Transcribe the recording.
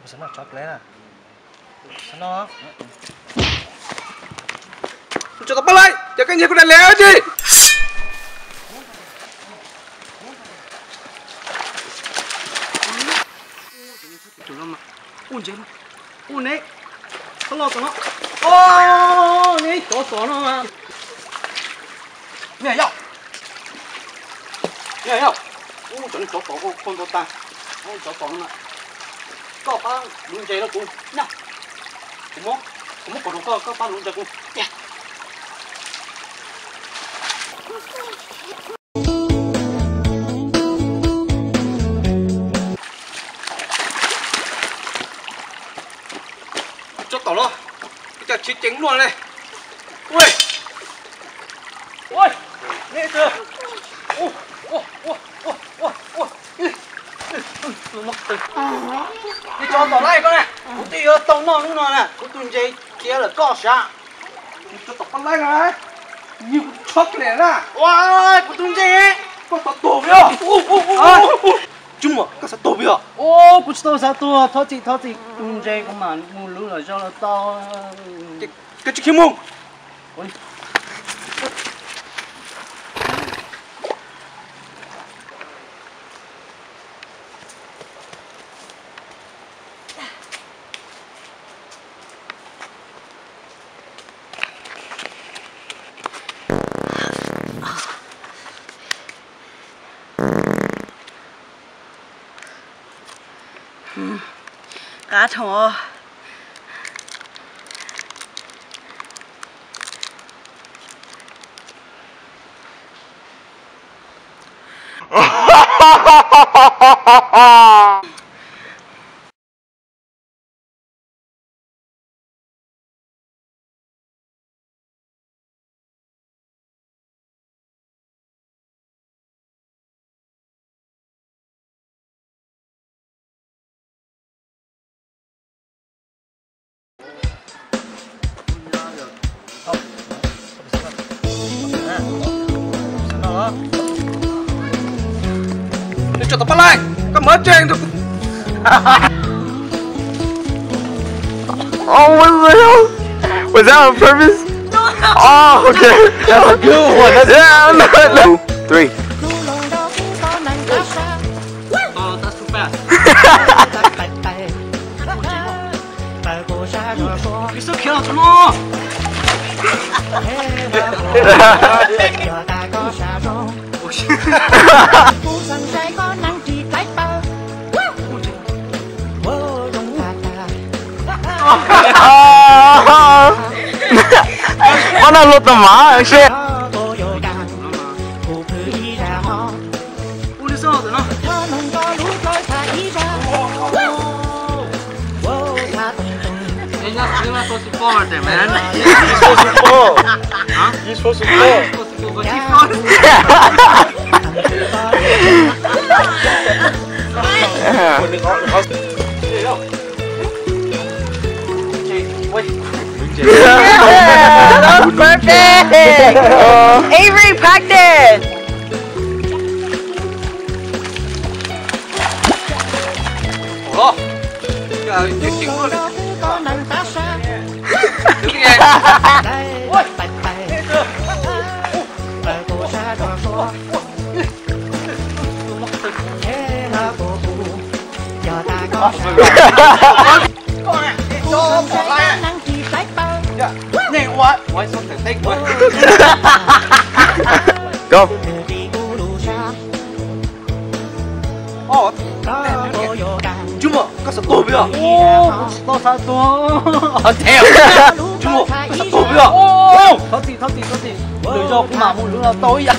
Xav noj chocolate na. Xav noj. Tso tau pab laib, ces koj nyiag kuv daim lem tsi. Ua ntses, ua ne, txhob los tom no. O, ne cov tom no mas. Niam yau, niam yau, ua cov niag cov tom koj kho ntua tag, cov tom no mas. Koj pab luv ntses rau kuv na. Kuv muab, kuv muab pov rau koj, koj pab luv ntses kuv tiag. Tso tom los, cas tsis ceev luaj li. Ua, ua, ne, ua, ua, ua, ua, ua, ua, ua, ua. Nws tso tom laij koj na, kuv twb yuav tau noj hnub no na, kuv tus ntses khiav lawm koj sav. Nws tso tom pab laij no, nws kuv chocolate na. Ua, kuv tus ntses. Koj xav tuag peb os? Tsis muaj, koj xav tuag peb os? Ua, kuv tsis tau xav tuag, thov txim, thov txim, tus ntses kuv mam mus luv lawm zog los tau. Koj tsis khiav mus. Qab dhau. Nws tso tom pab laij, koj muab tsev rau kuv. Oh, what the hell? Was that on purpose? Oh, okay. That's a good one. That's yeah, no, no. Two, three. Oh, that's too fast. Ua no luag tau mas seb. You're not, you're not supposed to fall right there, man. You're supposed to fall. Huh? You're supposed to fall. You're supposed to fall, but he falls. Perfect. Avery practice. Go. Tsis muaj, koj xav tuag peb os? Tsis tau xav tuag. Tsis muaj, koj xav tuag peb os? Thov txim, thov txim, thov txim. Lwm zaus kuv mam mus luv los tau ib yam.